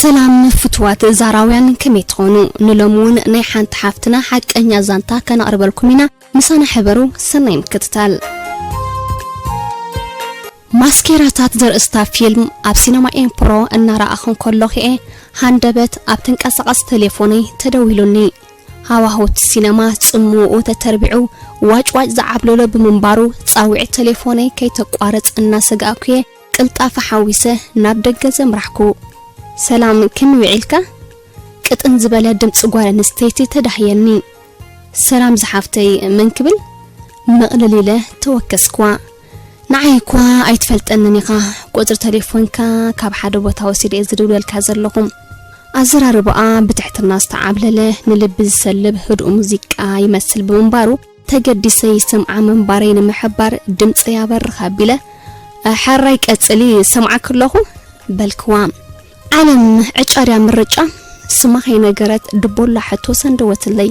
ሰላም ፍትዋት ዛራውያን፣ ከመይ ትኾኑ? ንሎሚ እውን ናይ ሓንቲ ሓፍትና ሓቀኛ ዛንታ ከነቕርበልኩም ኢና። ምሳና ሕበሩ። ሰናይ ምክትታል። ማስኬራታት ዘርእስታ ፊልም ኣብ ሲነማ ኤምፕሮ እናረኣኹ እንከለኹ እየ ሃንደበት ኣብ ተንቀሳቓሲ ቴሌፎነይ ተደዊሉኒ። ሃዋህውቲ ሲነማ ጽምውኡ ተተርቢዑ ዋጭዋጭ ዝዓብለሎ ብምንባሩ፣ ጻውዒት ቴሌፎነይ ከይተቋርጽ እናሰጋእኩ እየ ቅልጣፈ ሓዊሰ ናብ ደገ ዘምራሕኩ። "ሰላም፣ ከመይ ውዒልካ?" ቅጥን ዝበለ ድምጺ ጓል ኣንስተይቲ ተዳህየኒ። "ሰላም ዝሓፍተይ፣ መን ክብል?" መቕልል ኢለ ተወከስክዋ። "ንዓይ እኳ ኣይትፈልጠንን ኢኻ። ቁጽሪ ተሌፎንካ ካብ ሓደ ቦታ ወሲደ እየ ዝድውለልካ ዘለኹ።" ኣዘራርባኣ ብትሕትና ዝተዓብለለ፣ ንልቢ ዝሰልብ ህዱእ ሙዚቃ ይመስል ብምንባሩ፣ ተገዲሰ ይሰምዓ ምንባረይ ንምሕባር ድምጸይ ኣበርኽ ኣቢለ፣ "ሕራይ ቀጽሊ፣ ሰምዓኪ ኣለኹ" በልክዋ። ዓለም ዕጫ ድያ ምርጫ? ስማ ከይነገረት ድቦላ ሕቶ ሰንደወትለይ።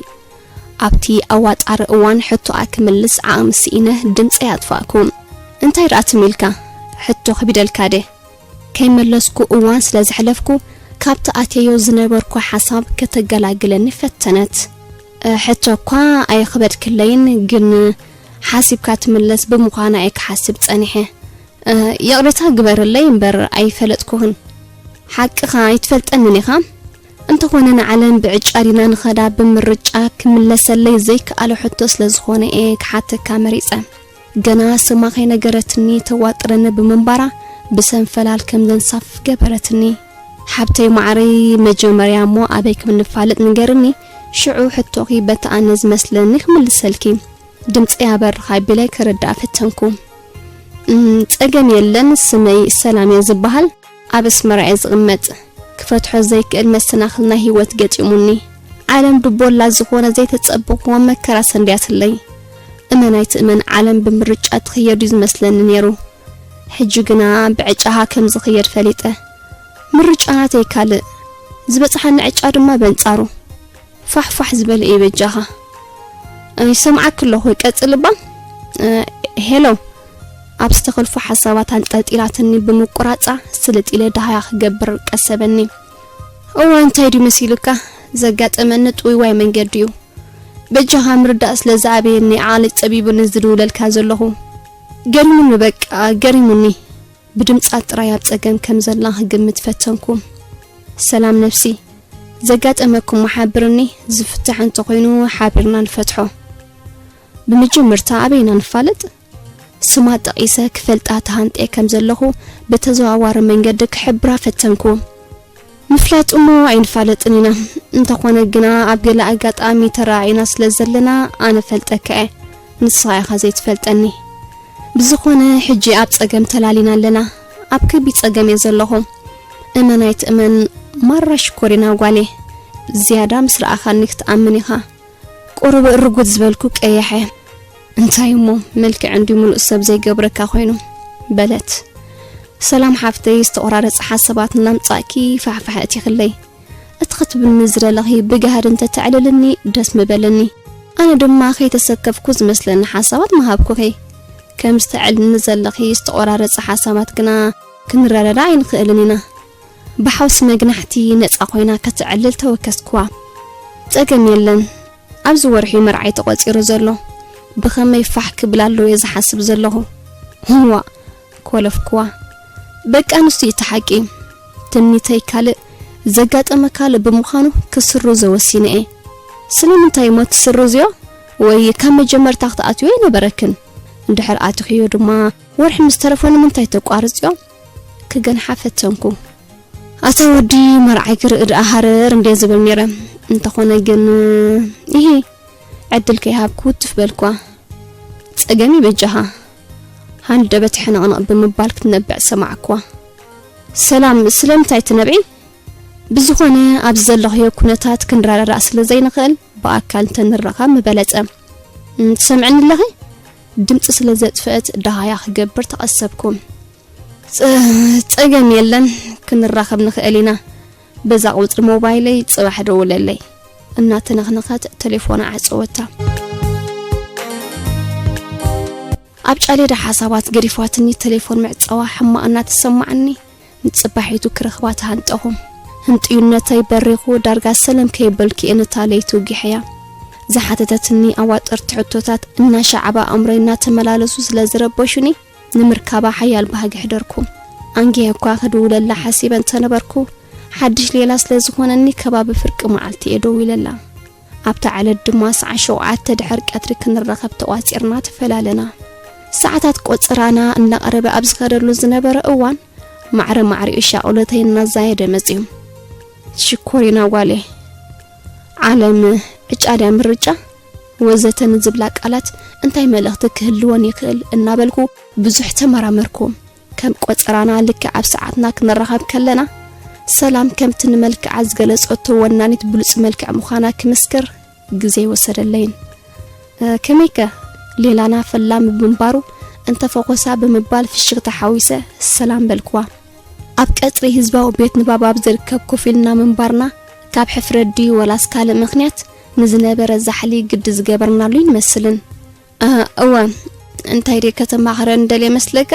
ኣብቲ ኣዋጣሪ እዋን ሕቶኣ ክምልስ ዓቕሚ ስኢነ ድምጸይ ኣጥፋእኩ። "እንታይ ደኣ ትም ኢልካ? ሕቶ ከቢደልካ ድየ?" ከይመለስኩ እዋን ስለ ዘሕለፍኩ፣ ካብቲ ኣትየዮ ዝነበርኩ ሓሳብ ከተገላግለኒ ፈተነት። "እ፣ ሕቶ እኳ ኣይኸበድክለይን፣ ግን ሓሲብካ ትምለስ ብምዃና እየ ክሓስብ ጸኒሐ። እ፣ ይቕሬታ ግበርለይ እምበር ኣይፈለጥኩኽን።" "ሓቅኻ፣ ኣይትፈልጠንን ኢኻ። እንተኾነ ንዓለም ብዕጫ ዲና ንኸዳ ብምርጫ ክምለሰለይ ዘይከኣለ ሕቶ ስለ ዝኾነ እየ ክሓተካ መሪጸ።" ገና ስማ ከይነገረትኒ ተዋጥረኒ ብምንባራ ብሰንፈላል ከም ዘንሳፍፍ ገበረትኒ። "ሓብተይ ማዕረይ፣ መጀመርያ እሞ ኣበይ ከም ንፋለጥ ንገርኒ፣ ሽዑ ሕቶኺ በቲ ኣነ ዝመስለኒ ክምልሰልኪ" ድምጸይ ኣበርኽ ኣቢለ ክርዳእ ፈተንኩ። "እም፣ ጸገም የለን፣ ስመይ ሰላም እየ ዝበሃል፣ ኣብ ኣስመራ እየ ዝቕመጥ። ክፈትሖ ዘይክእል መሰናኽል ናይ ህይወት ገጢሙኒ። ዓለም ድቦላ ዝኾነ ዘይተጸበኽዎ መከራ ሰንድያትለይ። እመን ኣይትእመን፣ ዓለም ብምርጫ ትኽየድ እዩ ዝመስለኒ ነይሩ። ሕጂ ግና ብዕጫኻ ከም ዝኽየድ ፈሊጠ። ምርጫ ናተይ ካልእ፣ ዝበጽሓኒ ዕጫ ድማ በንጻሩ። ፋሕፋሕ ዝበለ እዩ በጃኻ።" "ይሰምዓኪ ኣለኹ፣ ቀጽሊ እባ።" "እ፣ ሄሎ።" ኣብ ዝተኸልፉ ሓሳባት ኣንጠልጢላትኒ ብምቁራጻ፣ ስልጥ ኢለ ደሃያ ክገብር ቀሰበኒ። "እዋ፣ እንታይ ድዩ መሲሉካ? ዘጋጠመኒ ጥውይዋይ መንገዲ እዩ። በጃኻ ምርዳእ ስለ ዝኣበየኒ፣ ዓቕሊ ጸቢቡኒ ዝድውለልካ ዘለኹ። ገሪሙኒ፣ በቃ ገሪሙኒ።" ብድምጻ ጥራይ ኣብ ጸገም ከም ዘላ ክግምት ፈተንኩ። "ሰላም ነብሲ፣ ዘጋጠመኩም ሓብርኒ፣ ዝፍታሕ እንተኾይኑ ሓቢርና ንፈትሖ። ብመጀመርታ ኣበይ ኢና ንፋለጥ?" ስማ ጠቒሰ ክፈልጣ ተሃንጥየ ከም ዘለኹ ብተዘዋዋሪ መንገዲ ክሕብራ ፈተንኩ። "ምፍላጥ እሞ ኣይንፋለጥን ኢና፣ እንተኾነ ግና ኣብ ገለ ኣጋጣሚ ተረኣኢና ስለ ዘለና ኣነ ፈልጠካ እየ፣ ንስኻ ኢኻ ዘይትፈልጠኒ። ብዝኾነ ሕጂ ኣብ ጸገም ተላሊና ኣለና፣ ኣብ ከቢድ ጸገም እየ ዘለኹ። እመን ኣይትእመን ማራ ሽኮሪና ጓሌ፣ ዝያዳ ምስ ረኣኻኒ ክትኣምን ኢኻ። ቁሩብ ርጉድ ዝበልኩ ቀያሕ እየ። እንታይ እሞ መልክዕ እንዲ ምሉእ ሰብ ዘይገብረካ ኮይኑ?" በለት። "ሰላም ሓፍተይ፣ ዝተቖራረጸ ሓሳባት እናምጻእኪ ፋሕፋሕ እቲኽለይ። እቲ ክትብልኒ ዝደለኺ ብጋህዲ እንተተዕልልኒ ደስ ምበለኒ። ኣነ ድማ ከይተሰከፍኩ ዝመስለኒ ሓሳባት ምሃብኩኺ። ከም ዝተዕልልኒ ዘለኺ ዝተቖራረጸ ሓሳባት ግና ክንረዳዳእ ኣይንኽእልን ኢና።" ብሓውሲ መግናሕቲ ነጻ ኮይና ከተዕልል ተወከስክዋ። "ጸገም የለን፣ ኣብዚ ወርሒ መርዓይ ተቖጺሩ ዘሎ። ብኸመይ ፋሕ ክብል ኣለዎ እየ ዝሓስብ ዘለኹ።" "ዋእ!" ኮለፍክዋ። "በቃ ንሱ እዩ እቲ ሓቂ። ትምኒተይ ካልእ፣ ዘጋጠመ ካልእ ብምዃኑ ክስርዞ ወሲነ እየ።" "ስለምንታይ እሞ ትስርዝዮ? ወይ ካብ መጀመርታ ክትኣትዮ ኣይነበረክን? እንድሕር ኣቲኽዮ ድማ ወርሒ ምስ ተረፎ ንምንታይ ተቋርጽዮ?" ክገንሓ ፈተንኩ። "ኣታ ወዲ፣ መርዓይ ክርኢ ደኣ ሃረር እንድየ ዝብል ነይረ። እንተኾነ ግን፣ ኢሂ፣ ዕድል ከይሃብኩ ውትፍ በልኳ። ጸገም ይበጃኻ፣ ሃንደበት ሕንቕንቕ ብምባል ክትነብዕ ሰማዕኳ። ሰላም፣ ስለምንታይ ትነብዒ? ብዝኾነ፣ ኣብዚ ዘለኽዮ ኩነታት ክንረዳዳእ ስለ ዘይንኽእል፣ ብኣካል እንተንራኸብ ምበለጸ። እም፣ ትሰምዕኒ ኣለኺ?" ድምጺ ስለ ዘጥፍአት ደሃያ ክገብር ተቐሰብኩ። "ጸ-፣ ጸገም የለን፣ ክንራኸብ ንኽእል ኢና። በዛ ቁጽሪ ሞባይለይ ጽባሕ ደውለለይ።" እናተነኽነኸት ቴሌፎና ዓጸወታ። ኣብ ጫሌዳ ሓሳባት ገዲፋትኒ ቴሌፎን ምዕጸዋ ሕማቕ እናተሰማዓኒ፣ ንጽባሒቱ ክረኽባ ተሃንጠኹ። ህንጥዩነተይ በሪኹ፣ ዳርጋ ሰለም ከይበልኩ እየ ነታ ለይቲ ውጊሐያ። ዝሓተተትኒ ኣዋጠርቲ ሕቶታት እናሻዕባ ኣእምሮይ እናተመላለሱ ስለ ዝረበሹኒ፣ ንምርካባ ሓያል ባህጊ ሕደርኩ። ኣንጊሀ እኳ ክድውለላ ሓሲበ እንተነበርኩ፣ ሓድሽ ሌላ ስለ ዝኾነኒ፣ ከባቢ ፍርቂ መዓልቲ እየ ደዊለላ። ኣብታ ዕለት ድማ ሰዓት ሸውዓተ ድሕሪ ቀትሪ ክንራኸብ ተቋጺርና ተፈላለና። ሰዓታት ቆጸራና እናቐረበ ኣብ ዝኸደሉ ዝነበረ እዋን፣ ማዕረ ማዕሪኡ ሻቕሎተይ እናዛየደ መጺኡ። "ሽኮሪና ጓለይ፣ ዓለም ዕጫ ድያ ምርጫ?" ወዘተ ንዝብላ ቃላት እንታይ መልእኽቲ ክህልወን ይኽእል እናበልኩ ብዙሕ ተመራመርኩ። ከም ቆጸራና ልክዕ ኣብ ሰዓትና ክንራኸብ ከለና፣ ሰላም ከምቲ ንመልክዓ ዝገለጸቶ ወናኒት ብሉጽ መልክዕ ምዃና ክምስክር ግዜ ኣይወሰደለይን። "እ፣ ከመይከ?" ሌላና ፈላሚ ብምንባሩ፣ እንተፈኾሳ ብምባል ፍሽኽታ ሓዊሰ ሰላም በልኩዋ። ኣብ ቀጽሪ ህዝባዊ ቤት ንባብ ኣብ ዝርከብ ኮፍ ኢልና ምንባርና፣ ካብ ሕፍረት ድዩ ወላስ ካልእ ምኽንያት፣ ንዝነበረ ዛሕሊ ግዲ ዝገበርናሉ ይመስልን። "እ፣ እወ፣ እንታይ ድየ ከተማኽረኒ ደልየ መስለካ?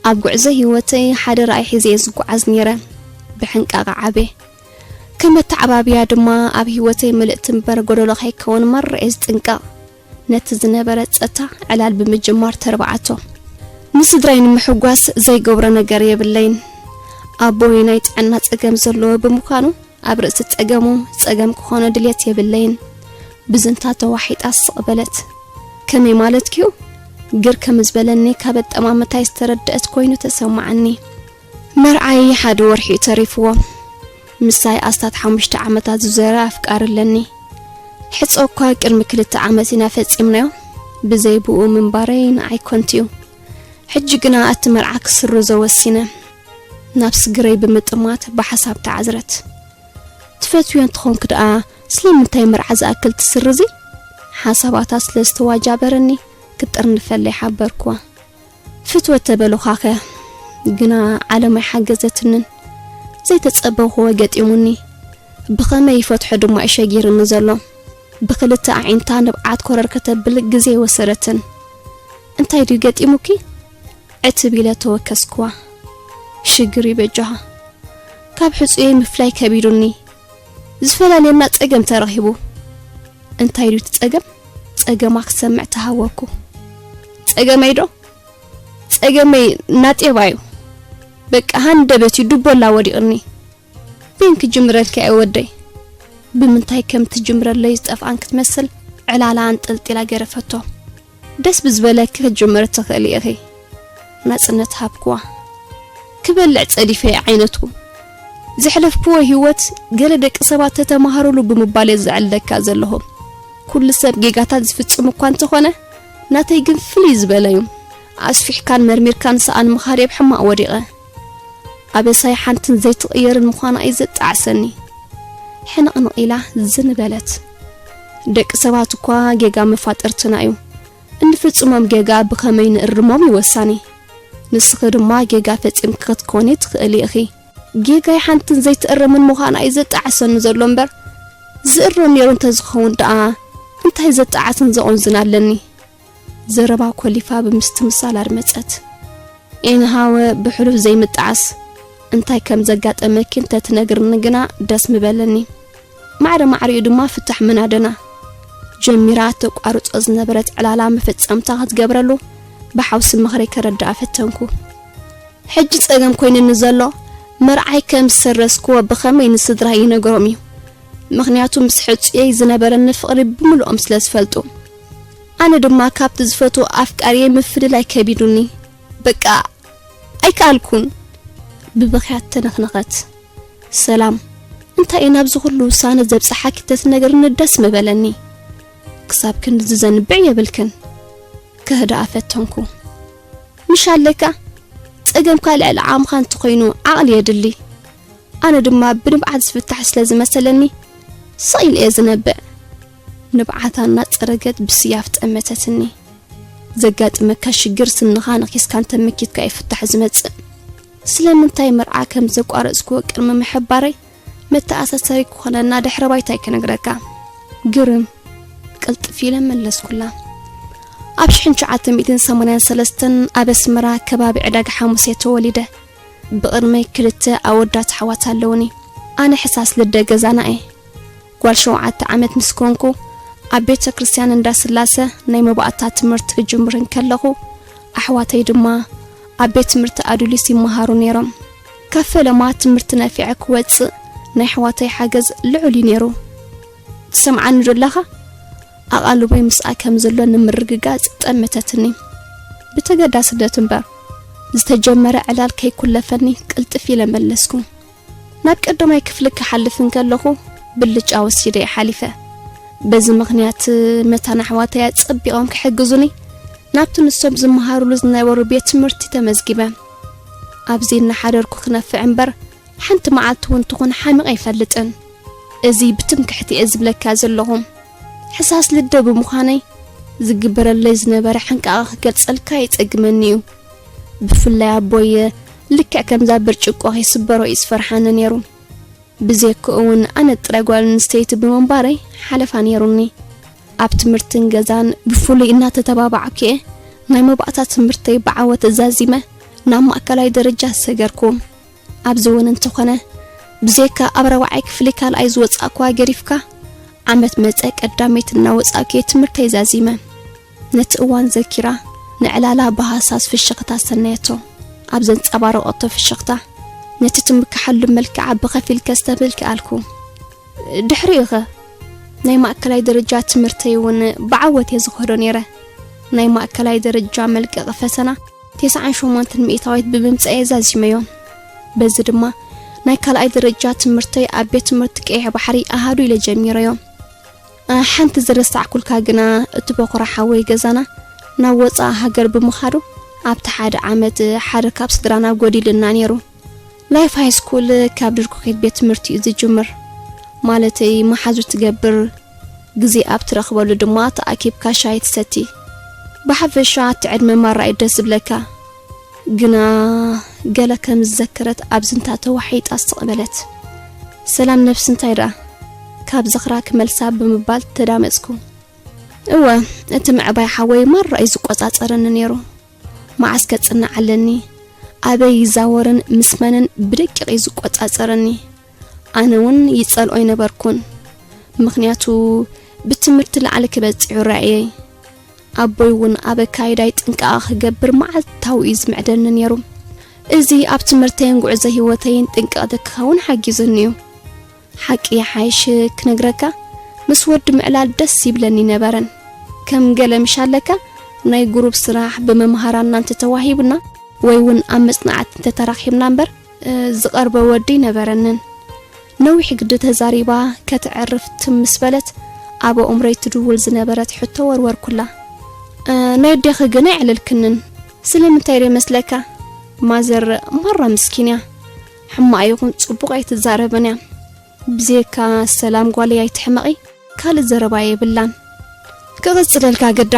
ኣብ ጉዕዞ ህይወተይ ሓደ ራእይ ሒዘ እየ ዝጓዓዝ ነይረ። ብሕንቃቐ ዓብየ። ከም መተዓባብያ ድማ ኣብ ህይወተይ ምልእቲ እምበር ጎደሎ ከይከውን መሪጸ እየ ዝጥንቀቕ።" ነቲ ዝነበረ ጸታ ዕላል ብምጅማር ተርባዓቶ። ንስድራይ ንምሕጓስ ዘይገብሮ ነገር የብለይን። ኣቦይ ናይ ጥዕና ጸገም ዘለዎ ብምዃኑ፣ ኣብ ርእሲ ጸገሙ ጸገም ክኾኖ ድልየት የብለይን። ብዝንታ ተዋሒጣ ስቕ በለት። "ከመይ ማለትኪ'ዩ?" ግር ከም ዝበለኒ ካብ ኣጠማምታይ ዝተረደአት ኮይኑ ተሰማዓኒ። መርዓይ ሓደ ወርሒ እዩ ተሪፍዎ። ምሳይ ኣስታት ሓሙሽተ ዓመታት ዝዞረ ኣፍቃሪ ኣለኒ። ሕጾ እኳ ቅድሚ ክልተ ዓመት ኢና ፈጺምናዮ። ብዘይ ብኡ ምንባረይ ንዓይ ኮንቱ እዩ። ሕጂ ግና እቲ መርዓ ክስርዞ ወሲነ። ናብ ስግረይ ብምጥማት ብሓሳብ ተዓዝረት። "ትፈትውዮ እንተኾንኪ ደኣ ስለምንታይ መርዓ ዝኣክል ትስርዚ?" ሓሳባታ ስለ ዝተዋጃበረኒ ክጥርንፈለይ ሓበርኩዋ። "ፍትወት ተበሉኻኸ?" ግና ዓለም ኣይሓገዘትንን። ዘይተጸበኽዎ ገጢሙኒ። ብኸመይ ይፈትሖ ድማ እዩ ሸጊርኒ ዘሎ። ብኽልተ ኣዒንታ ንብዓት ኮረር ከተብል ግዜ ኣይወሰደትን። "እንታይ ድዩ ገጢሙኪ?" ዕትብ ኢለ ተወከስኩዋ። "ሽግር እዩ በጃኻ። ካብ ሕጹየይ ምፍላይ ከቢዱኒ። ዝፈላልየና ጸገም ተረኺቡ።" "እንታይ ድዩ እቲ ጸገም?" ጸገማ ክሰምዕ ተሃወኩ። "ጸገመይ ዶ? ጸገመይ ናጤባ እዩ። በቃ ሃንደበት እዩ ዱቦላ ወዲቕኒ። በይን ክጅምረልካ እየ ወደይ?" ብምንታይ ከም ትጅምረለይ ዝጠፍኣን ክትመስል ዕላላ ኣንጠልጢላ ገረፈቶ። "ደስ ብዝበለኪ ክትጅምሪ ትኽእሊ ኢኺ።" ናጽነት ሃብኩዋ። ክበልዕ ጸዲፈ ዓይነቱ። ዘሕለፍክዎ ህይወት ገለ ደቂ ሰባት ተተማሃሩሉ ብምባል እየ ዘዕልለካ ዘለኹ። ኩሉ ሰብ ጌጋታት ዝፍጽም እኳ እንተኾነ፣ ናተይ ግን ፍልይ ዝበለ እዩ። ኣስፊሕካን መርሚርካን ሰኣን ምኻድ እየ ብሕማቕ ወዲቐ። ኣበሳይ ሓንትን ዘይትቕየርን ምዃና እዩ ዘጣዕሰኒ። ሕንቕንቕ ኢላ ዝን በለት። ደቂ ሰባት እኳ ጌጋ መፋጥርትና እዩ። እንፍጽሞም ጌጋ ብኸመይ ንእርሞም እዩ ወሳኒ። ንስኺ ድማ ጌጋ ፈጺምኪ ክትኮኒ ትኽእሊ ኢኺ። ጌጋይ ሓንትን ዘይትእረምን ምዃና እዩ ዘጣዕሰኒ ዘሎ እምበር፣ ዝእረም ነይሩ እንተዝኸውን ደኣ እንታይ ዘጣዕስን ዘቑንዝን ኣለኒ? ዘረባ ኮሊፋ ብምስትምሳል ኣድመጸት። ኤንሃወ ብሕሉፍ ዘይምጣዓስ፣ እንታይ ከም ዘጋጠመኪ እንተትነግርኒ ግና ደስ ምበለኒ። ማዕረ ማዕሪኡ ድማ ፍታሕ ምናደና። ጀሚራ ተቋርጾ ዝነበረት ዕላላ መፈጸምታ ክትገብረሉ ብሓውሲ ምኽሪ ከረድኣ ፈተንኩ። ሕጂ ጸገም ኮይኑኒ ዘሎ፣ መርዓይ ከም ዝሰረዝክዎ ብኸመይ ንስድራይ ይነግሮም እዩ? ምኽንያቱ ምስ ሕጹየይ ዝነበረኒ ፍቕሪ ብምልኦም ስለ ዝፈልጡ። ኣነ ድማ ካብቲ ዝፈትዎ ኣፍቃሪየይ ምፍልላይ ከቢዱኒ። በቃ ኣይከኣልኩን። ብብኽያት ተነኽነኸት። ሰላም፣ እንታይ እዩ ናብዚ ኩሉ ውሳነ ዘብጽሓኪ ተትነግርኒ ደስ ምበለኒ። ክሳብ ክንድዚ ዘንብዕ የብልክን። ከህድኣ ፈተንኩ። ምሽ ኣለካ፣ ጸገምካ ልዕሊ ዓቕምኻ እንተኾይኑ ዓቕሊ የድሊ። ኣነ ድማ ብንብዓት ዝፍታሕ ስለ ዝመሰለኒ ስቕ ኢለ እየ ዝነብዕ። ንብዓታ እናጸረገት ብስያፍ ጠመተትኒ። ዘጋጥመካ ሽግር ስንኻ ነኺስካ እንተመኪትካ እዩ ፍታሕ ዝመጽእ። ስለምንታይ መርዓ ከም ዘቋረጽክዎ ቅድሚ ምሕባረይ መተኣሳሰሪ ክኾነና ድሕረ ባይታይ ክነግረካ። ግርም፣ ቅልጥፍ ኢለ መለስኩላ። ኣብ ሽሕን ትሽዓተ ሚእትን ሰማንያን ሰለስተን ኣብ ኣስመራ ከባቢ ዕዳጋ ሓሙስ እየ ተወሊደ። ብቕድመይ ክልተ ኣወዳት ኣሕዋት ኣለውኒ። ኣነ ሕሳስ ልደ ገዛና እየ። ጓል ሸውዓተ ዓመት ምስ ኮንኩ፣ ኣብ ቤተ ክርስቲያን እንዳ ስላሰ ናይ መባእታ ትምህርቲ ክጅምር እንከለኹ፣ ኣሕዋተይ ድማ ኣብ ቤት ትምህርቲ ኣዱሊስ ይመሃሩ ነይሮም። ካብ ፈለማ ትምህርቲ ነፊዐ ክወጽእ ናይ ኣሕዋተይ ሓገዝ ልዑል እዩ ነይሩ። ትሰምዓኒ ዶ ኣለኻ? ኣቓልቦይ ምስኣ ከም ዘሎ ንምርግጋጽ ጠመተትኒ። ብተገዳስነት እምበር፣ ዝተጀመረ ዕላል ከይኩለፈኒ ቅልጥፍ ኢለ መለስኩ። ናብ ቀዳማይ ክፍሊ ክሓልፍ እንከለኹ ብልጫ ወሲደ እየ ሓሊፈ። በዚ ምኽንያት መታን ኣሕዋተይ ኣጸቢቖም ክሕግዙኒ ናብቲ ንሶም ዝመሃሩሉ ዝነበሩ ቤት ትምህርቲ ተመዝጊበ። ኣብዚ እናሓደርኩ ክነፍዕ እምበር ሓንቲ መዓልቲ እውን ትኹን ሓሚቐ ኣይፈልጥን። እዚ ብትምክሕቲ እየ ዝብለካ ዘለኹ። ሕሳስ ልደ ብምዃነይ ዝግበረለይ ዝነበረ ሕንቃቐ ክገልጸልካ ይጸግመኒ እዩ። ብፍላይ ኣቦይ ልክዕ ከምዛ ብርጭቆ ከይስበሮ እዩ ዝፈርሓኒ ነይሩ። ብዘይክኡ እውን ኣነ ጥራይ ጓል ኣንስተይቲ ብምንባረይ ሓለፋ ነይሩኒ። ኣብ ትምህርትን ገዛን ብፍሉይ እናተተባባዕኩ እየ ናይ መባእታ ትምህርተይ ብዓወት ዛዚመ ናብ ማእከላይ ደረጃ ዝሰገርኩ። ኣብዚ እውን እንተኾነ ብዘይካ ኣብ ራብዓይ ክፍሊ ካልኣይ ዝወጻእኩዋ ገዲፍካ ዓመት መጸ ቀዳመይቲ እናወጻእኩ እየ ትምህርተይ ዛዚመ። ነቲ እዋን ዘኪራ ንዕላላ ብሃሳስ ፍሽኽታ ሰነየቶ። ኣብ ዘንጸባረቐቶ ፍሽኽታ ነቲ ትምክሓሉ መልክዓ ብኸፊል ከስተብህል ከኣልኩ። ድሕሪኡ ኸ ናይ ማእከላይ ደረጃ ትምህርተይ እውን ብዓወት እየ ዝኸዶ ነይረ። ናይ ማእከላይ ደረጃ መልቀቒ ፈተና ተስዓን ሸሞንተን ሚእታዊት ብምምጻእ እየ ዛዚመዮ። በዚ ድማ ናይ ካልኣይ ደረጃ ትምህርተይ ኣብ ቤት ትምህርቲ ቀይሕ ባሕሪ ኣሃዱ ኢለ ጀሚረዮ። እ፣ ሓንቲ ዝረሳዕኩልካ ግና እቲ በኹራ ሓወይ ገዛና ናብ ወጻኢ ሃገር ብምኻዱ ኣብቲ ሓደ ዓመት ሓደ ካብ ስድራና ጎዲልና ነይሩ። ላይፍ ሃይ ስኩል ካብ ድርኩኺት ቤት ትምህርቲ እዩ ዝጅምር። ማለተይ መሓዙ ትገብር፣ ግዜ ኣብ ትረኽበሉ ድማ ተኣኪብካ ሻሂ ትሰቲ። ብሓፈሻ እቲ ዕድመ ማራ እዩ ደስ ዝብለካ። ግና ገለ ከም ዝዘከረት ኣብ ዝንታ ተዋሒጣ ስቕ በለት። ሰላም ነብሲ እንታይ ደኣ? ካብ ዝኽራ ክመልሳ ብምባል ተዳመጽኩ። እወ፣ እቲ ምዕባይ ሓወይ ማራ እዩ ዝቆጻጸረኒ ነይሩ። መዓስ ከጽንዕ ኣለኒ፣ ኣበይ ይዛወርን ምስ መንን ብደቂቕ እዩ ዝቆጻጸረኒ። ኣነ እውን ይጸልኦ ኣይነበርኩን። ምኽንያቱ ብትምህርቲ ላዕሊ ክበጽሕ ይረኣየይ። ኣቦይ እውን ኣብ ኣካይዳይ ጥንቃቐ ክገብር መዓልታዊ እዩ ዝምዕደኒ ነይሩ። እዚ ኣብ ትምህርተይን ጉዕዞ ህይወተይን ጥንቅቕቲ ክኸውን ሓጊዙኒ እዩ። ሓቂ ይሓይሽ ክነግረካ፣ ምስ ወዲ ምዕላል ደስ ይብለኒ ነበረን። ከም ገለ ምሽ ኣለካ፣ ናይ ግሩፕ ስራሕ ብመምሃራና እንተተዋሂቡና ወይ እውን ኣብ መጽናዕቲ እንተተራኺብና እምበር፣ እ፣ ዝቐርበ ወዲ ኣይነበረንን። ነዊሕ ግዲ ተዛሪባ ከተዕርፍ ትም ምስ በለት፣ ኣብ ኣእምሮይ ትድውል ዝነበረት ሕቶ ወርወርኩላ። እ፣ ናይ ኣዴኺ ግን ኣየዕለልክንን። ስለምንታይ ዶ ይመስለካ? ማዘር ማራ ምስኪን እያ። ሕማቕ ይኹን ጽቡቕ ኣይትዛረብን እያ። ብዘየካ ሰላም ጓለይ ኣይትሕመቒ፣ ካልእ ዘረባ የብላን። ክቕጽለልካ ግዳ።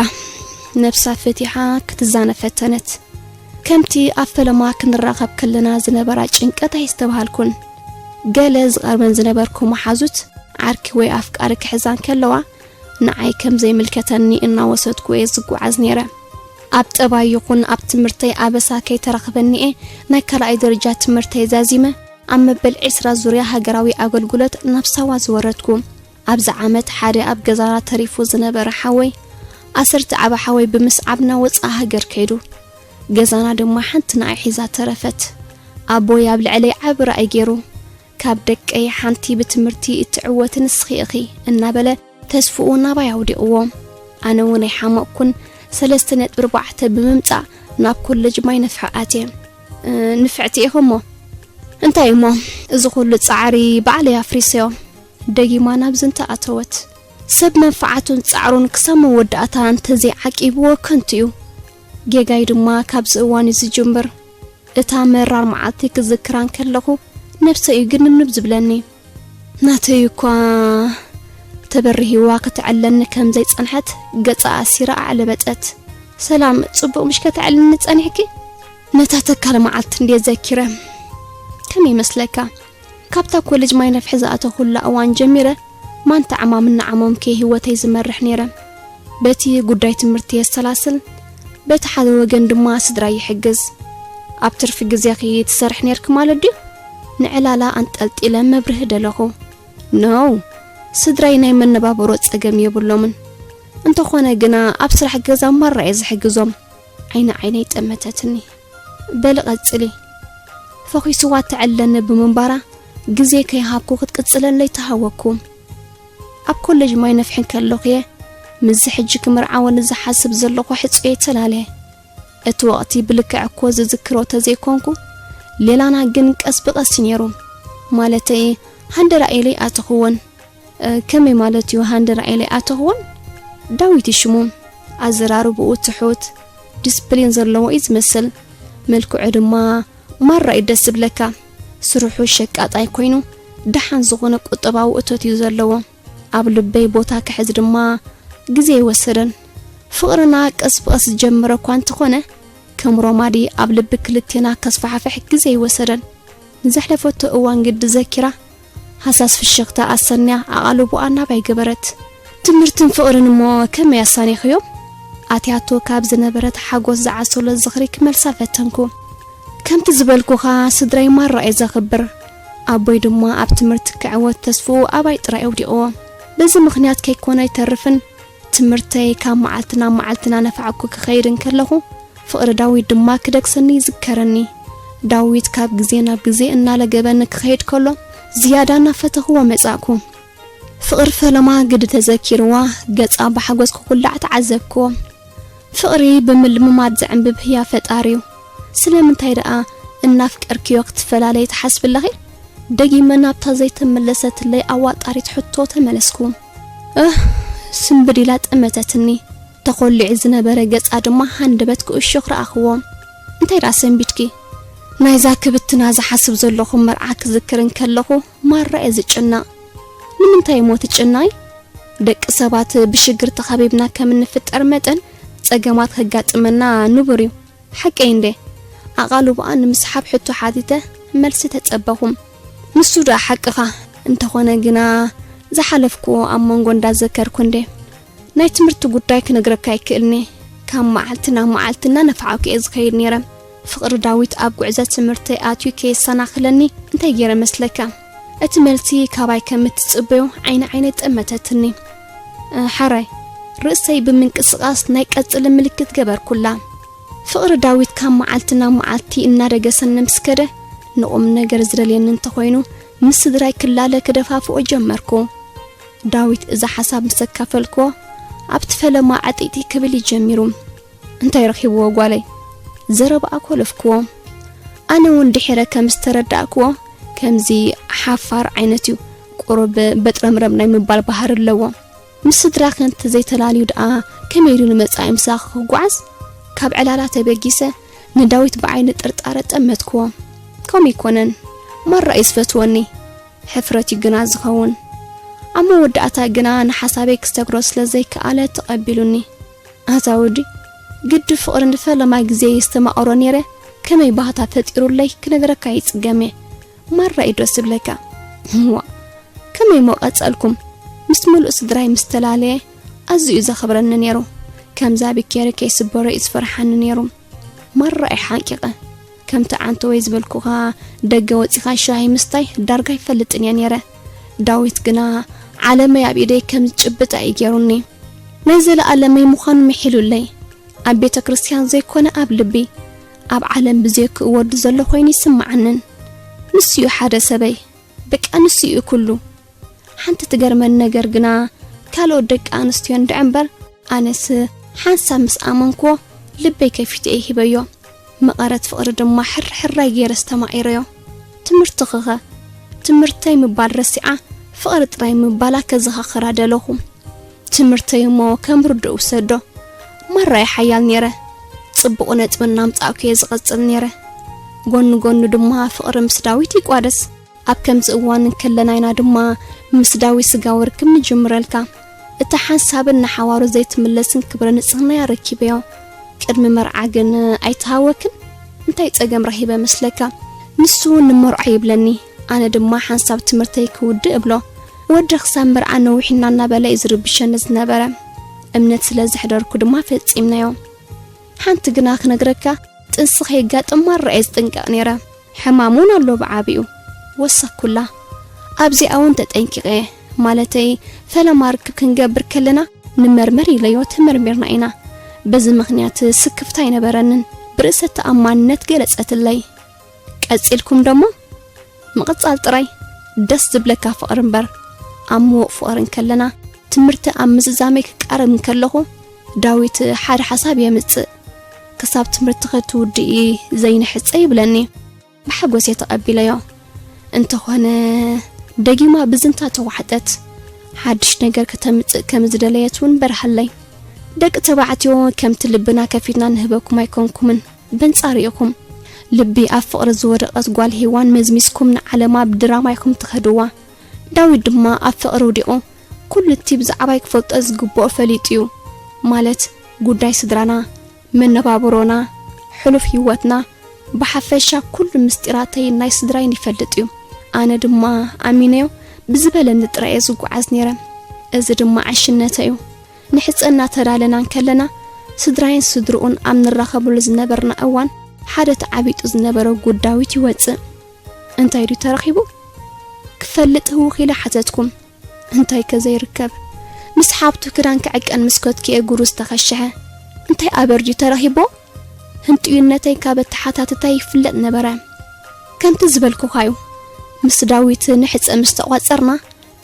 ነብሳ ፈቲሓ ክትዛነ ፈተነት። ከምቲ ኣብ ፈለማ ክንራኸብ ከለና ዝነበራ ጭንቀት ኣይስተብሃልኩን። ገለ ዝቐርበን ዝነበርኩ መሓዙት ዓርኪ ወይ ኣፍቃሪ ክሕዛ እንከለዋ ንዓይ ከም ዘይምልከተኒ እናወሰድኩ እየ ዝጓዓዝ ነይረ። ኣብ ጠባይ ይኹን ኣብ ትምህርተይ ኣበሳ ከይተረኽበኒ እየ ናይ ካልኣይ ደረጃ ትምህርተይ ዛዚመ ኣብ መበል ዕስራ ዙርያ ሃገራዊ ኣገልግሎት ናብ ሳዋ ዝወረድኩ። ኣብዚ ዓመት ሓደ ኣብ ገዛና ተሪፉ ዝነበረ ሓወይ ኣሰርተ ዓቢ ሓወይ ብምስዓብ ናብ ወጻኢ ሃገር ከይዱ። ገዛና ድማ ሓንቲ ንዓይ ሒዛ ተረፈት። ኣቦይ ኣብ ልዕለይ ዓቢ ራእይ ገይሩ፣ "ካብ ደቀይ ሓንቲ ብትምህርቲ እትዕወቲ ንስኺ ኢኺ" እናበለ ተስፍኡ ናባይ ኣውዲቕዎ። ኣነ እውን ኣይሓመቕኩን፣ ሰለስተ ነጥቢ ኣርባዕተ ብምምጻእ ናብ ኮለጅ ማይ ነፍሒ ኣትየ። "እ፣ ንፍዕቲ ኢኺ እሞ?" "እንታይ እሞ፣ እዚ ኩሉ ጻዕሪ ባዕለይ ኣፍሪሰዮ" ደጊማ ናብ ዝንታ ኣተወት። ሰብ መንፍዓቱን ጻዕሩን ክሳብ መወዳእታ እንተዘይዓቂብዎ ከንቱ እዩ። ጌጋይ ድማ ካብዚ እዋን እዩ ዝጅምር። እታ መራር መዓልቲ ክዝክራ እንከለኹ ነብሰይ እዩ ግንብንብ ዝብለኒ። ናተይ እኳ ተበሪህዋ ክትዕለኒ ከም ዘይጸንሐት ገጻ ኣሲራ ኣዕለበጠት። "ሰላም፣ ጽቡቕ ምሽ ከተዕልኒ ጸኒሕኪ?" ነታ ተካል መዓልቲ እንድየ ዘኪረ። ከመይ ይመስለካ? ካብታ ኮሌጅ ማይ ነፍሒ ዝኣተኹላ እዋን ጀሚረ ማንታ ዕማም እናዓመምኩ ህይወተይ ዝመርሕ ነይረ። በቲ ጉዳይ ትምህርቲ የሰላስል፣ በቲ ሓደ ወገን ድማ ስድራ ይሕግዝ። ኣብ ትርፊ ግዜኺ ትሰርሒ ነይርኪ ማለት ድዩ? ንዕላላ ኣንጠልጢለ መብርሂ ደለኹ። ኖው፣ ስድራይ ናይ መነባብሮ ጸገም የብሎምን። እንተኾነ ግና ኣብ ስራሕ ገዛ ማራ እየ ዝሕግዞም። ዓይኒ ዓይነይ ጠመተትኒ። በሊ ቀጽሊ። ፈኺስዋ ተዕለኒ ብምንባራ ግዜ ከይሃብኩ ክትቅጽለለይ ተሃወኩ። ኣብ ኮሌጅ ማይ ነፍሒ ከለኹ እየ ምስዚ ሕጂ ክምርዓወኒ ዝሓስብ ዘለኹ ሕጹየ ተላለየ። እቲ ወቕቲ ብልክዕ እኮ ዝዝክሮ ተዘይኮንኩ፣ ሌላና ግን ቀስ ብቐስ እዩ ነይሩ። ማለተይ፣ ሃንደራኤለይ ኣተኽዎን። እ፣ ከመይ ማለት እዩ ሃንደራኤለይ ኣተኽዎን? ዳዊት እዩ ሽሙ። ኣዘራርብኡ ትሑት፣ ዲስፕሊን ዘለዎ እዩ ዝመስል። መልክዑ ድማ ማራ እዩ ደስ ዝብለካ። ስርሑ ሸቃጣይ ኮይኑ፣ ደሓን ዝኾነ ቁጠባዊ እቶት እዩ ዘለዎ። ኣብ ልበይ ቦታ ክሕዝ ድማ ግዜ ኣይወሰደን። ፍቕርና ቀስ ብቐስ ዝጀመረ እኳ እንተኾነ፣ ከም ሮማዲ ኣብ ልቢ ክልቴና ከስፋሕፍሕ ግዜ ኣይወሰደን። ንዘሕለፈቶ እዋን ግዲ ዘኪራ፣ ሃሳስ ፍሽኽታ ኣሰንያ ኣቓልቦኣ ናባይ ገበረት። ትምህርትን ፍቕርን እሞ ከመይ ኣሳኒኽዮም? ኣትያቶ ካብ ዝነበረት ሓጎስ ዝዓሰሎ ዝኽሪ ክመልሳ ፈተንኩ። ከምቲ ዝበልኩኻ፣ ስድራይ ማራ እየ ዘኽብር። ኣቦይ ድማ ኣብ ትምህርቲ ክዕወት ተስፍኡ ኣባይ ጥራይ ኣውዲቕዎ። በዚ ምኽንያት ከይኮነ ኣይተርፍን፣ ትምህርተይ ካብ መዓልቲ ናብ መዓልቲ እናነፋዕኩ ክኸይድ እንከለኹ፣ ፍቕሪ ዳዊት ድማ ክደግሰኒ ይዝከረኒ። ዳዊት ካብ ግዜ ናብ ግዜ እናለገበኒ ክኸይድ ከሎ፣ ዝያዳ እናፈተኽዎ መጻእኩ። ፍቕሪ ፈለማ ግዲ ተዘኪርዋ፣ ገጻ ብሓጎስ ክኹላዕ ተዓዘብክዎ። ፍቕሪ ብምልምማድ ዝዕንብብ ህያብ ፈጣሪ እዩ። ስለምንታይ ደኣ እናፍቀርክዮ ክትፈላለይ ትሓስቢ ኣለኺ? ደጊመ ናብታ ዘይተመለሰትለይ ኣዋጣሪት ሕቶ ተመለስኩ። እህ፣ ስንብድ ኢላ ጠመተትኒ። ተኾሊዑ ዝነበረ ገጻ ድማ ሃንደበት ክእሹኽ ረኣኽዎ። እንታይ ደኣ ሰንቢድኪ? ናይዛ ክብትና ዝሓስብ ዘለኹ መርዓ ክዝክር እንከለኹ ማራ እየ ዝጭነቕ። ንምንታይ እሞ ትጭነቒ? ደቂ ሰባት ብሽግር ተኸቢብና ከም እንፍጠር መጠን፣ ጸገማት ከጋጥመና ንቡር እዩ። ሓቀይ እንዴ? ኣቓልቦኣ ንምስሓብ ሕቶ ሓቲተ መልሲ ተጸበኹ። ንሱ ደኣ ሓቅኻ፣ እንተኾነ ግና ዝሓለፍክዎ ኣብ መንጎ እንዳዘከርኩ እንዴ? ናይ ትምህርቲ ጉዳይ ክነግረካ ኣይክእልኒ። ካብ መዓልቲ ናብ መዓልቲ እናነፋዕኩ እየ ዝኸይድ ነይረ። ፍቕሪ ዳዊት ኣብ ጉዕዘ ትምህርተይ ኣትዩ ከየሰናኽለኒ እንታይ ገይረ መስለካ? እቲ መልሲ ካባይ ከም እትጽበዮ ዓይኒ ዓይነይ ጠመተትኒ። እ፣ ሓራይ፣ ርእሰይ ብምንቅስቓስ ናይ ቀጽሊ ምልክት ገበርኩላ። ፍቕሪ ዳዊት ካብ መዓልቲ ናብ መዓልቲ እናደገሰኒ ምስ ከደ፣ ንቑም ነገር ዝደልየኒ እንተኾይኑ፣ ምስ ስድራይ ክላለ ክደፋፍኦ ጀመርኩ። ዳዊት እዛ ሓሳብ ምስ ኣካፈልክዎ፣ ኣብቲ ፈለማ ዓጢጢ ክብል እዩ ጀሚሩ። እንታይ ረኺብዎ ጓለይ? ዘረባ ኣኮለፍክዎ። ኣነ እውን ድሒረ ከም ዝተረዳእክዎ፣ ከምዚ ሓፋር ዓይነት እዩ። ቁሩብ በጥረምረም ናይ ምባል ባህሪ ኣለዎ። ምስ ስድራኺ እንተዘይተላልዩ ደኣ ከመይ ኢሉ ንመጻኢ ምሳኺ ክጓዓዝ? ካብ ዕላላ ተበጊሰ ንዳዊት ብዓይኒ ጥርጣረ ጠመትክዎ። ከምኡ ኣይኮነን፣ ማራ እዩ ዝፈትወኒ። ሕፍረት እዩ ግና ዝኸውን። ኣብ መወዳእታ ግና ንሓሳበይ ክሰግሮ ስለ ዘይከኣለ ተቐቢሉኒ። ኣታ ወዲ፣ ግዲ ፍቕሪ ንፈለማ ግዜ የስተማቕሮ ነይረ፣ ከመይ ባህታ ፈጢሩለይ ክነግረካ ይጽገም እየ። ማራ እዩ ደስ ዝብለካ። እዋ፣ ከመይ እሞ ቀጸልኩም? ምስ ምሉእ ስድራይ ምስ ተላለየ ኣዝዩ እዩ ዘኽብረኒ ነይሩ። ከምዛ ቢኬሪ ከይስበሮ እዩ ዝፈርሓኒ ነይሩ። ማራ እየ ሓንቂቐ። ከምቲ ዓንተወይ ዝበልኩኻ፣ ደገ ወጺኻ ሻሂ ምስታይ ዳርጋ ኣይፈልጥን እየ ነይረ። ዳዊት ግና ዓለመይ ኣብ ኢደይ ከም ዝጭብጣ እዩ ገይሩኒ። ናይ ዘለኣለመይ ምዃኑ ምሒሉለይ። ኣብ ቤተ ክርስቲያን ዘይኮነ ኣብ ልቢ፣ ኣብ ዓለም ብዘይክኡ ወዲ ዘሎ ኮይኑ ይስምዓንን። ንሱ እዩ ሓደ ሰበይ። በቃ ንሱ እዩ ኩሉ። ሓንቲ ትገርመኒ ነገር ግና፣ ካልኦት ደቂ ኣንስትዮ እንድዒ እምበር፣ ኣነስ ሓንሳብ ምስ ኣመንክዎ ልበይ ከፊተ እየ ሂበዮ። መቐረት ፍቕሪ ድማ ሕርሕራይ ገይረ ኣስተማቒረዮ። ትምህርትኺኸ? ትምህርተይ ምባል ረሲዓ፣ ፍቕሪ ጥራይ ምባላ ከዘኻኽራ ደለኹ። ትምህርተይ እሞ ከም ርዱእ ውሰዶ። ማራ እየ ሓያል ነይረ። ጽቡቕ ነጥቢ እናምጻእኩ እየ ዝቐጽል ነይረ። ጎኒ ጎኒ ድማ ፍቕሪ ምስ ዳዊት ይቋደስ። ኣብ ከምዚ እዋን እንከለና ኢና ድማ ምስ ዳዊት ስጋዊ ርክብ ንጅምረልካ። እታ ሓንሳብን ንሓዋሩ ዘይትምለስን ክብረ ንጽህናይ ኣረኪበዮ። ቅድሚ መርዓ ግን ኣይተሃወክን? እንታይ ጸገም ረኺበ መስለካ? ንሱ ንመርዖ ይብለኒ፣ ኣነ ድማ ሓንሳብ ትምህርተይ ክውድእ እብሎ። ወዲ ክሳብ መርዓ ነዊሕና እናበለ እዩ ዝርብሸኒ ዝነበረ። እምነት ስለ ዘሕደርኩ ድማ ፈጺምናዮ። ሓንቲ ግና ክነግረካ፣ ጥንሲ ከየጋጥም ማራ እየ ዝጥንቀቕ ነይረ። ሕማም እውን ኣሎ ብዓቢኡ። ወሰኩላ። ኣብዚኣ እውን ተጠንቂቐ፣ ማለተይ ፈለማ ርክብ ክንገብር ከለና ንመርመር ኢለዮ ተመርሚርና ኢና። በዚ ምኽንያት ስክፍታ ኣይነበረንን። ብርእሰ ተኣማንነት ገለጸትለይ። ቀጺልኩም ደሞ ምቕጻል ጥራይ። ደስ ዝብለካ ፍቕሪ እምበር ኣብ ምዉቕ ፍቕሪ እንከለና ትምህርቲ ኣብ ምዝዛመይ ክቃረብ እንከለኹ ዳዊት ሓደ ሓሳብ የምጽእ። ክሳብ ትምህርትኺ ትውድኢ ዘይንሕጸ ይብለኒ። ብሓጎስ እየ ተቐቢለዮ። እንተኾነ ደጊማ ብዝንታ ተዋሕጠት። ሓድሽ ነገር ከተምጽእ ከም ዝደለየት እውን በርሃለይ። ደቂ ተባዕትዮ ከምቲ ልብና ከፊትና ንህበኩም ኣይኮንኩምን። በንጻሩ ኢኹም። ልቢ ኣብ ፍቕሪ ዝወደቐት ጓል ሄዋን መዝሚዝኩም ንዓለማ ብድራማ ኢኹም ትኸድዋ። ዳዊት ድማ ኣብ ፍቕሪ ወዲቑ ኩሉ እቲ ብዛዕባይ ክፈልጦ ዝግብኦ ፈሊጡ እዩ። ማለት ጉዳይ ስድራና፣ መነባብሮና፣ ሕሉፍ ህይወትና፣ ብሓፈሻ ኩሉ ምስጢራተይን ናይ ስድራይን ይፈልጥ እዩ። ኣነ ድማ ኣሚነዮ ብዝበለኒ ጥራይ እየ ዝጓዓዝ ነይረ። እዚ ድማ ዕሽነተይ እዩ። ንሕጸ እናተዳለና እንከለና ስድራይን ስድርኡን ኣብ ንራኸበሉ ዝነበርና እዋን ሓደ ተዓቢጡ ዝነበረ ጉድ ዳዊት ይወጽእ። እንታይ ድዩ ተረኺቡ? ክፈልጥ ህውኽ ኢለ ሓተትኩም። እንታይ ከ ዘይርከብ? ምስ ሓብቱ ክዳን ክዕቀን ምስ ከድኩ እግሩ ዝተኸሸሐ። እንታይ ኣበር ድዩ ተረኺቦ? ህንጥዩነተይ ካብ ኣተሓታትታይ ይፍለጥ ነበረ። ከምቲ ዝበልኩኻ እዩ። ምስ ዳዊት ንሕጸ ምስ ተቋጸርና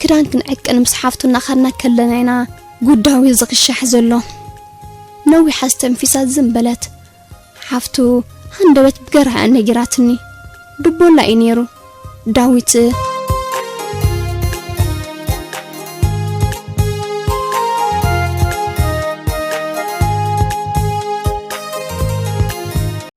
ክዳን ክንዕቀን ምስ ሓፍቱ እናኸድና ከለና ኢና ጉድ ዳዊት ዝኽሻሕ ዘሎ። ነዊሕ ኣስተንፊሳ ዝም በለት። ሓፍቱ ሃንደበት ብገርሃ ነጊራትኒ። ድቦላ እዩ ነይሩ። ዳዊት